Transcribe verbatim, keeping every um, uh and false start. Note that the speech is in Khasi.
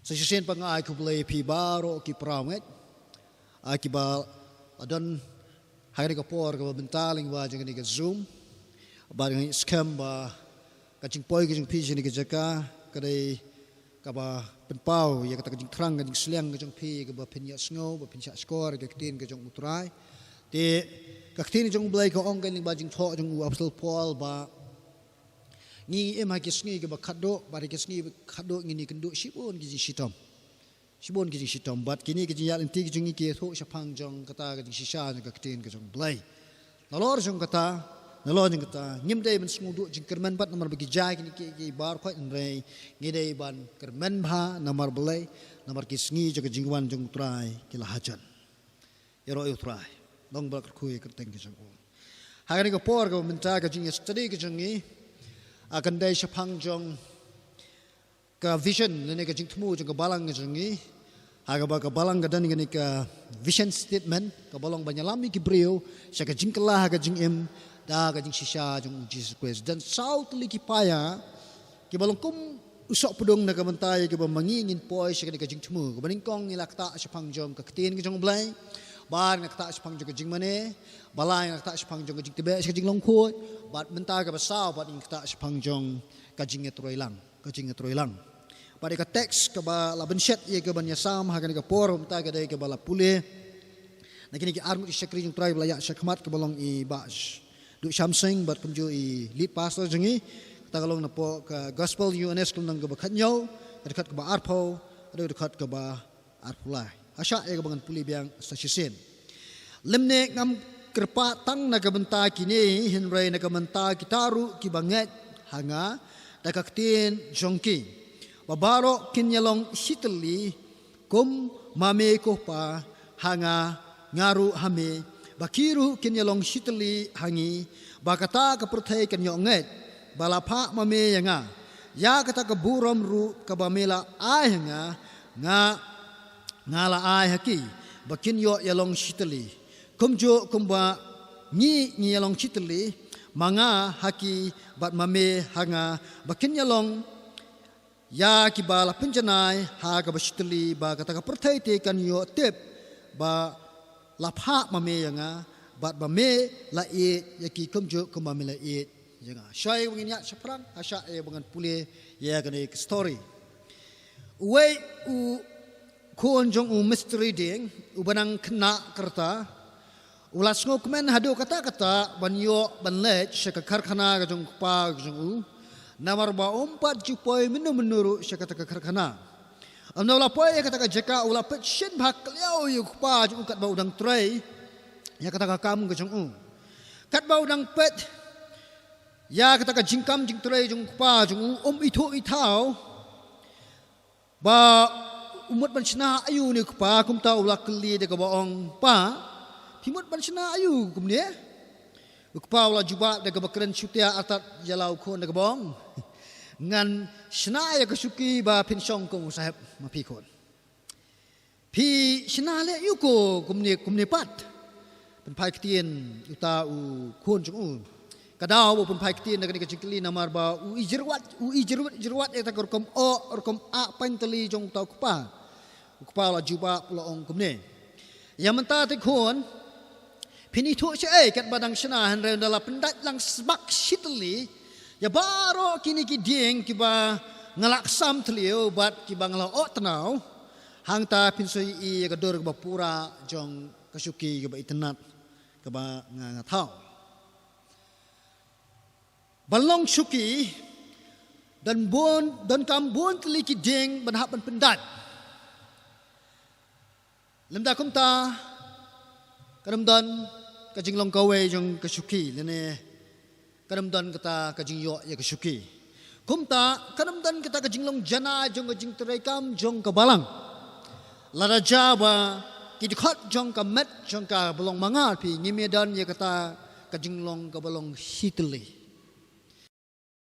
Sa shisien pat nga ai khublei ïa phi baroh ki para ngeit, ah, kiba la don ha kane ka por kaba mynta lyngba jong kane ka Zoom. Bad nga ngeit skhem ba ka jingpoi ka jong phi sha kane ka jaka ka dei kaba pynpaw ïa kata ka jingthrang, ka jingsliang ka jong phi, kaba phin ïohsngew, ba phin shahshkor ïa ka ktien ka jong U Trai. Te ka ktien ka jong U Blei ka ong, ka lyngba jingthoh jong u Apostol Paul, ba ngi im ha ki sngi kiba khatduh, bad ha ki sngi kiba khatduh ngin ïakynduh shibun ki jingshitom. Shibun ki jingshitom, bad kine ki jingïaid lynti ki jong ngi ki ïathuh shaphang jong kata ka jingshisha jong ka ktien ka jong U Blei. Nalor jong kata, nalor jong kata, ngim dei ban sngewduh jingkyrmen pat namar ba ki jia kine ki, ki baroh khoit, hynrei ngi dei ban kyrmen bha namar balei, namar ki sngi jong ka jingwan jong U Trai ki la hajan. Ïaroh ïa U Trai, long ba la kyrkhu ïa ka kyrteng ka jong u. Ha kane ka por kaba mynta ka jingïastudy ka jong ngi, ah, kan dei shaphang jong ka vision lane ka jingthmu jong ka balang ka jong ngi. Ha kaba ka balang ka don kane ka vision statement, kaba long ban ïalam ïa ki briew sha ka jingkylla ha ka jingim da ka jingshisha jong U Jisu Khrist. Don saw tylli ki paia kiba long kum u sohpdung na ka bynta ïa kiba ma ngi ngin poi sha kane ka jingthmu. Kaba nyngkong ngi la ktah shaphang jong ka ktien ka jong U Blei. Bad ngi la ktah shaphang jong ka jingmane. Ba lai ngi la ktah shaphang jong ka jingtbeh sha ka jinglong khuid. Bad mynta kaba saw bad ngi la ktah shaphang jong ka jingïatreilang, ka jingïatreilang. Bad ïa ka text kaba la bynshet ïa kaban ïasam ha kane ka por mynta ka dei kaba la pule na kine ki arngut ki shakri jong U Trai ba la ïaid shakhmat, kaba long i Bah Duh Shamsing bad kumjuh i lead pastor jong ngi. Kata ka long napoh ka Gospel Ïoannis ka lynnong kaba khathynñiew, ka dkhot kaba arphew haduh ka dkhot kaba arphew lai. Hashah ïa kaba ngan pule biang sa shisien. Lymne ngam kyrpad tang na ka bynta kine, hynrei na ka bynta kita ruh kiba ngeit ha nga da ka ktien jong ki, ba baroh kin ïalong shitylli, kum ma me, ko Pa, ha nga, nga ruh ha me, ba ki ruh kin ïalong shitylli ha ngi, ba kata ka pyrthei kan ïoh ngeit ba la phah ma me ïa nga. Ïa kata ka burom ruh kaba me la ai ha nga, nga, nga la ai ha ki, ba kin ïoh ïalong shitylli, kumjuh kumba ngi ngi ïalong shitylli, ma nga ha ki bad ma me ha nga, ba kin ïalong ïa kiba la pynjanai ha kaba shitylli, ba kata ka pyrthei te kan ïoh tip ba la phah ma me ïa nga, bad ba me la ïeit ïa ki kumjuh kumba me la ïeit ïa nga. Shai ba ngin ïaid shaphrang, hashah ïa ba ngan pule ïa kane ka story. Uwei u khun jong u Mistri Dieng, uba nang khynnah ka rta, u la sngewkmen haduh katta katta ban ïoh ban leit sha ka karkhana ka jong u kpa ka jong u. Namar ba um pat ju poi mynno mynno ruh sha kata ka karkhana. Ynda u la poi ïa kata ka jaka, u la peit shisien bha khlem ïa u kpa jong u katba u dang trei ïa kata ka kam ka jong u. Katba u dang peit ïa kata ka jingkam jingtrei jong u kpa jong u, um ithuh ithaw ba u mut ban shna aïu une u kpa. Kumta u la kylli da kaba ong, Pa, phi mut ban shna aïu kumne? U kpa u la jubab da kaba kren shutia artat ïa la u khun da kaba ong, Ngan shna ïa ka shuki ba phin shong kum u sahep, ma phi khun. Phi shna leh aïu ko kumne, kumne pat? Pynphai ktien uta u khun jong u. Ka daw ba u pynphai ktien da kane ka jingkylli namar ba u ijrwat, u ijrwat, ijrwat ïa kata ka rukom oh, rukom ah pain tylli jong uta u kpa. U kpa u la jubab, u la ong kumne, Ïa mynta te khun, phin ithuh shaei katba dang shna, hynrei ynda la pyndait lang sbak shitylli ïa baroh kine ki dieng kiba nga la ksam thliew bad kiba nga la oh tnaw, hangta phin sa ïohi ïa ka dur kaba pura jong ka shuki kaba itynnad kaba nga, nga thaw. Ban long shuki, don bun, donkam bun tylli ki dieng ban hap ban pyndait. Lymda kumta, kan ym don ka jinglong kawei jong ka shuki, lane kan ym don kata ka jingïoh ïa ka shuki. Kumta, kan ym don kata ka jinglong janai jong ka jingtrei kam jong ka balang. Lada jia ba ki dkhot jong ka met jong ka ba long ma nga, phi, ngim ïa don ïa kata ka jinglong kaba long shitylli.